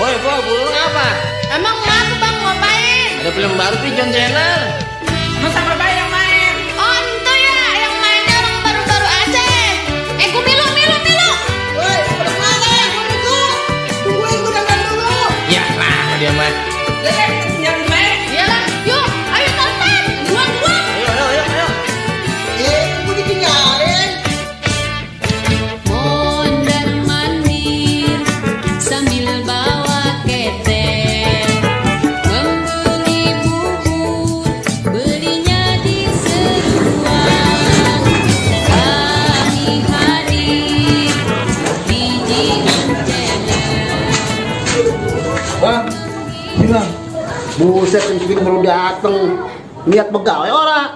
Woi, burung apa? Emang kenapa bang, ngapain? Ada film baru di John Channel. Masa bapak yang main? Oh itu ya, yang mainnya orang baru-baru aja. Gue milu. Woi, udah mana ya? Tungguin gue dandan dulu. Ya lah, dia mah. Yang main? Iyalah, yuk, ayo tonton. Duluan. Ayo. Gue ditinggalin. Mondar mandir sambil bawa ketek, membeli bubur, belinya di seruan. Hari-hari biji menjeler. Bang, ini bang. Buset, ini segini baru dateng. Niat pegawai orang.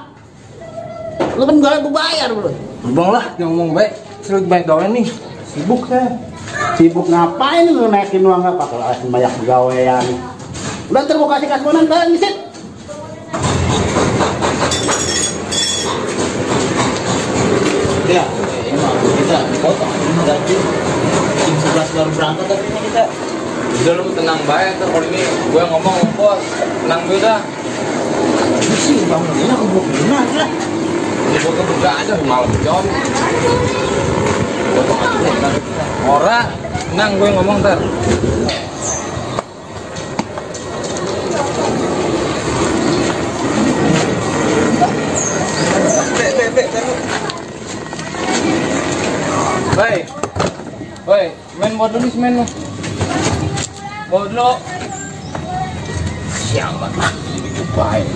Lu kan gue bayar bro. Bang lah, ngomong baik. Sering banyak gawe nih. Sibuk saya. Sibuk ngapain lu naikin uang apa? Kalau asli banyak pegawaian. Udah ntar gue kasih kasbonan kalian ngisit. Ya, emang kita potong ini gaji. Jam 11 baru berangkat tapi kita. Udah lu tenang baik, ntar kalau ini gue ngomong bos. Tenang gue dah. Ini sih bang, ini aku mau gimana lah. Ini gue kebuka aja malam John. Potong aja. Ora, tenang gue ngomong ntar. Baik. Woi, main bawa dulu semen lo. Bawa dulu. Siapa? Baik.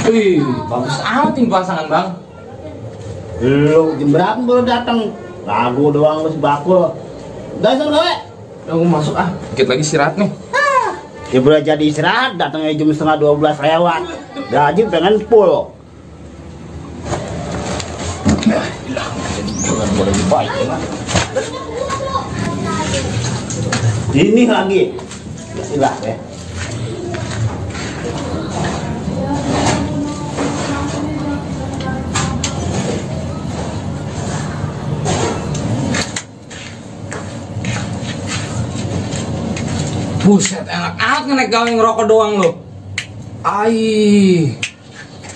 Wih, bagus amat ini pasangan bang. Lu jam berapa baru datang? Lagu doang lu sebakul. Udah sana gawe. Udah gue masuk ah. Dikit lagi istirahat nih. Ya udah jadi istirahat, datangnya jam setengah 12 lewat. Gaji pengen full. Bukan boleh dibaik ya. Ini lagi. Bismillah ya. Buset, enak amat ngenek gawe ngerokok doang lo. Ai.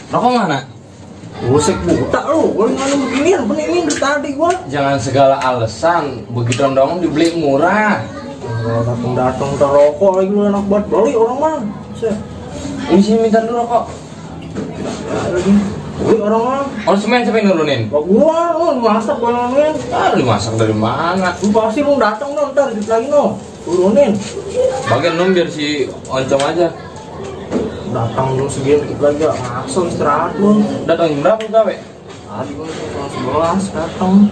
Rokok mana? Musik buta lu, gue nganu beginian, bening dari tadi gua. Jangan segala alasan, begitu doang dibeli murah. Datang rokok lagi lu enak banget beli orang mah. Ini sih minta dulu rokok. Lagi beli orang mah. Oh semen siapa yang nurunin? Gua lu masak balangin. Ah lu masak dari mana? Lu pasti lu datang dong ntar dikit lagi no. Turunin. Bagian nung biar si oncom aja. Datang lu segini dikit lagi langsung istirahat lu. Datang jam berapa lu gawe? Aduh, 11 datang.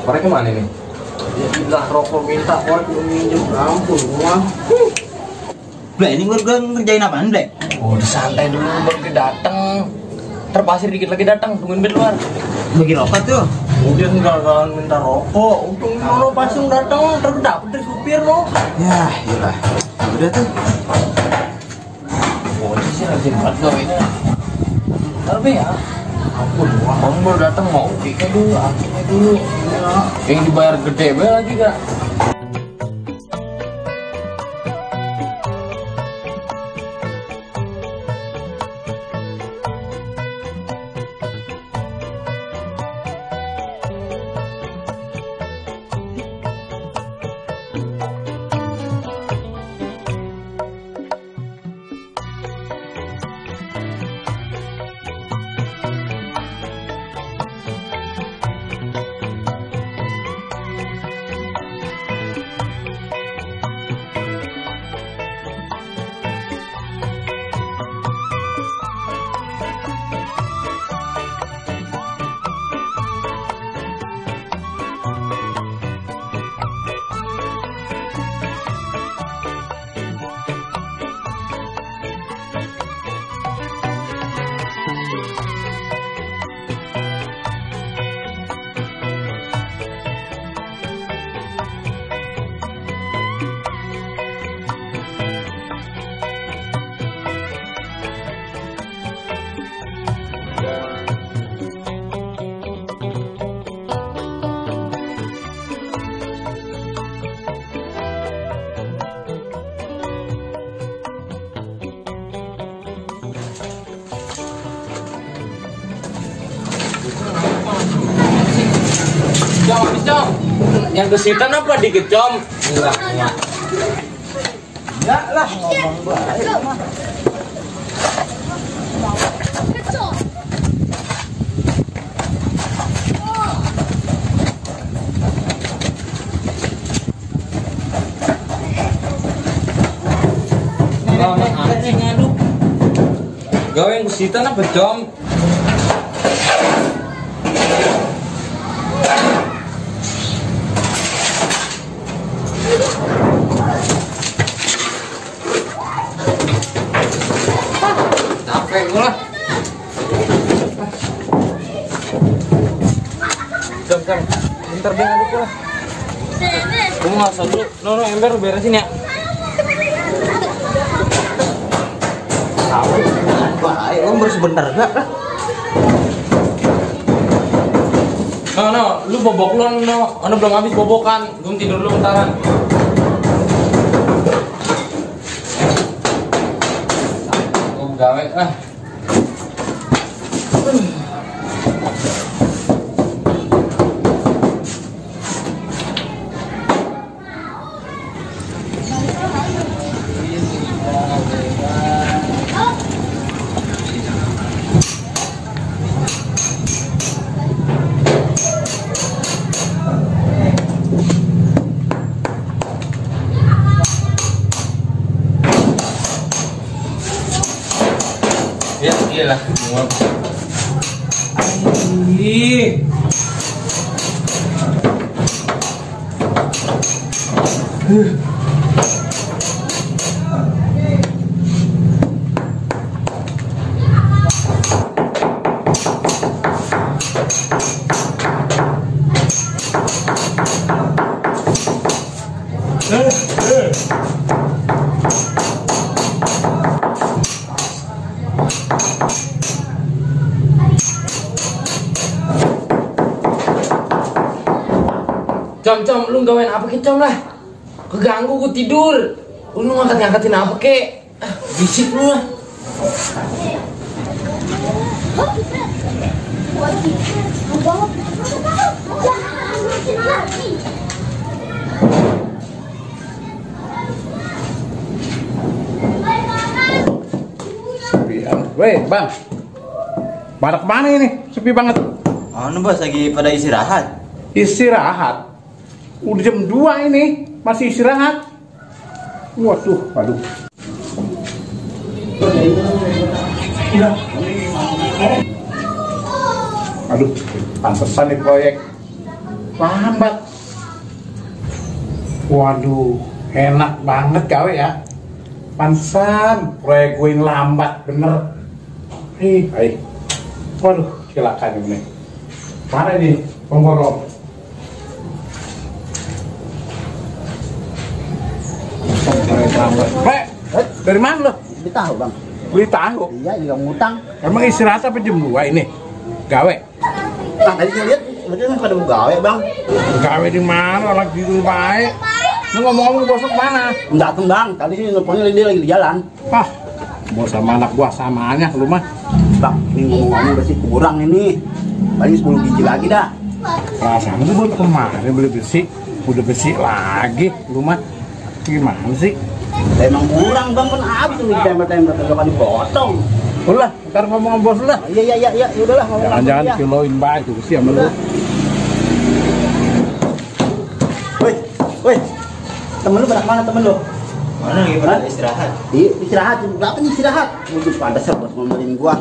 Korek kemana nih? Ya bilang rokok minta korek lu minjem ampun gua. Blek, ini gue ngerjain apaan, Blek? Oh disantai dulu baru dia datang. Terpasir dikit lagi datang, tungguin di luar. Bagi rokok tuh. Udah enggak minta rokok. Untung lu pasti datang terus dapet dari supir lo. Ya, iyalah. Udah tuh. Oh ini sih rajin banget gawenya. Tapi ya ampun, bang baru datang mau oke dulu, akhirnya dulu. Yang dibayar gede banget lagi gak? habis com. Yang kesitan apa dikit com? Enggak. Ya lah ngomong baik mah. Gawe yang kesitan apa com? Capek gue lah. Com, bentar deh ngaduk lah. Kamu ngasal dulu. No, ember beresin ya. Baik, om sebentar gak? No, lu bobok lu no. Ono belum habis bobokan. Gue tidur dulu bentaran. Gawe ah. Ya, iyalah. Ih. Com, lu gawain apa ke com lah? Keganggu gue tidur. Lu ngangkatin apa ke? Bisik lu lah. Weh, Bang. Pada kemana ini? Sepi banget. Anu bos lagi pada istirahat. Istirahat? Udah jam 2 ini, masih istirahat. Waduh, aduh. Aduh, pantesan nih proyek lambat. Waduh, enak banget gawe ya. Pantesan proyek gue ini lambat, bener. Waduh, silakan ini. Mana ini penggorong? Dari mana lo? Beli tahu bang. Beli tahu? Iya, juga ngutang. Emang istirahat apa jam 2 ini? Gawe? Bang, tadi saya lihat, kan pada mau gawe bang. Gawe di mana? Orang tidur baik. Lu ngomong-ngomong bosok mana? Dateng bang, tadi sih nelfonnya dia lagi di jalan. Ah, mau sama anak buah samanya lu mah. Bang, ini ngomong-ngomong bersih kurang ini. Paling 10 biji lagi dah. Perasaan lu baru kemarin beli besi, udah besi lagi, lu mah. Gimana sih? Emang kurang bang, kan habis nih temper-temper kagak dipotong. Udah, ntar ngomong sama bos lu lah. Iya, udahlah ngomong. Jangan-jangan kiloin baik tuh sih sama lu. Woi, temen lu pada mana temen lu? Mana lagi pada istirahat? Iya, istirahat. Berapa nih istirahat? Udah pantas ya bos ngomelin gua.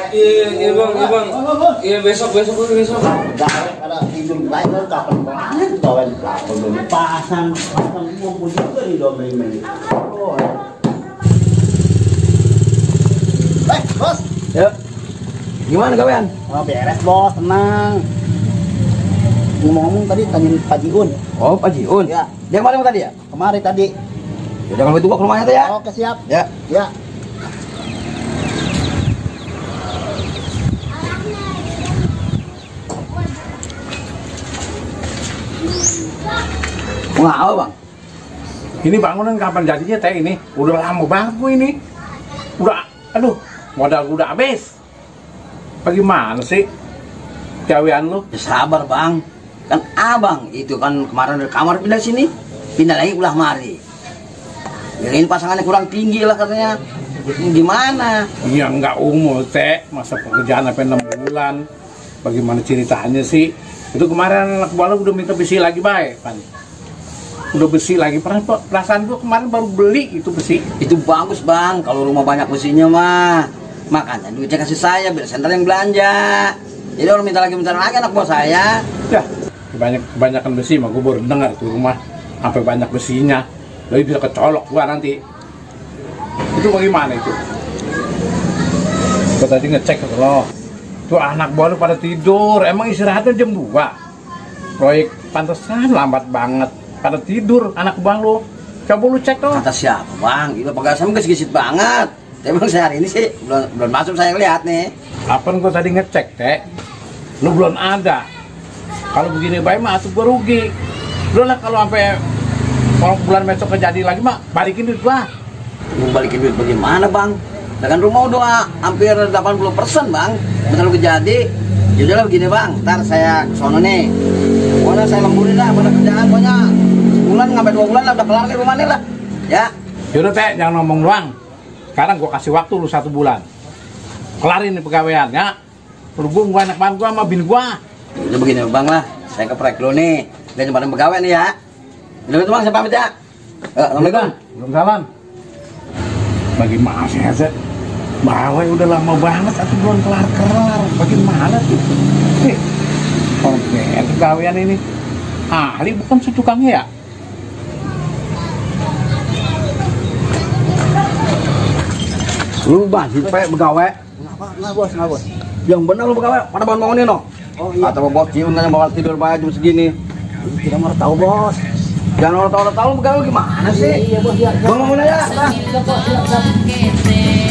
Iya bang. Iya besok. Gawe pada tidur lain lu kapan banget gawe pelakon dulu pasang gua juga di domain. Oh. Bos. Ya. Gimana gawean? Oh, beres bos, tenang. Ngomong-ngomong tadi tanyain Pak Jiun. Oh, Pak Jiun. Ya. Dia kemarin tadi ya? Kemarin tadi. Udah kalau gitu gua ke rumahnya tuh ya. Oke, siap. Ya. Ya. Mau apa bang? Ini bangunan kapan jadinya teh ini? Udah lama banget bu ini. Udah, aduh, modal udah habis. Bagaimana sih? Gawean lu? Ya sabar bang, kan abang itu kan kemarin dari kamar pindah sini, pindah lagi ulah mari. Ini pasangannya kurang tinggi lah katanya. Gimana? Iya nggak umur teh, masa pekerjaan sampai 6 bulan. Bagaimana ceritanya sih? Itu kemarin anak buah lu udah minta besi lagi baik, Pan. Udah besi lagi, perasaan gua kemarin baru beli itu besi. Itu bagus bang, kalau rumah banyak besinya mah. Makanya duitnya kasih saya, biar senter yang belanja. Jadi orang minta lagi anak buah saya. Ya, kebanyakan besi mah gua baru dengar tuh rumah sampai banyak besinya. Lebih bisa kecolok gua nanti. Itu bagaimana itu? Gua tadi ngecek loh. Tuh anak buah lu pada tidur, emang istirahatnya jam 2. Proyek pantesan lambat banget. Pada tidur anak buah lu. Coba lu cek tuh. Kata siapa bang? Itu pegawai gesit banget. Tapi emang saya hari ini sih belum masuk saya lihat nih. Apa gua tadi ngecek teh? Lu belum ada. Kalau begini baik mah atuh gua rugi. Lu lah kalau sampai bulan besok kejadi lagi mah balikin duit gua. Lu balikin duit bagaimana bang? Dengan rumah udah hampir 80% bang. Bentar lu kejadi. Yaudah begini bang, ntar saya kesono nih. Pokoknya saya lemburin lah pada kerjaan pokoknya. Sebulan sampai 2 bulan lah udah kelar ke rumah nih lah. Ya. Yaudah teh, jangan ngomong doang. Sekarang gua kasih waktu lu 1 bulan. Kelarin nih pegawaian ya. Berhubung gua anak bahan gua sama bin gua. Udah begini bang lah, saya keprek dulu nih. Udah nyembarin pegawai nih ya. Udah gitu bang, saya pamit ya. Assalamualaikum. Belum salam. Bagaimana sih Hazet? Bawai udah lama banget, aku belum kelar-kelar. Bagaimana tuh? Orang pegawaian ini ahli bukan si tukangnya ya? Lu bang, si pegawai. Nggak bos. Yang benar lu pegawai, pada bangun-bangunin no. Oh iya. Atau bos cium kan bakal tidur jam segini. Tidak mau tahu bos. Jangan orang tahu pegawai gimana sih? Iya bos, iya. Bangun aja. Sambil berjoget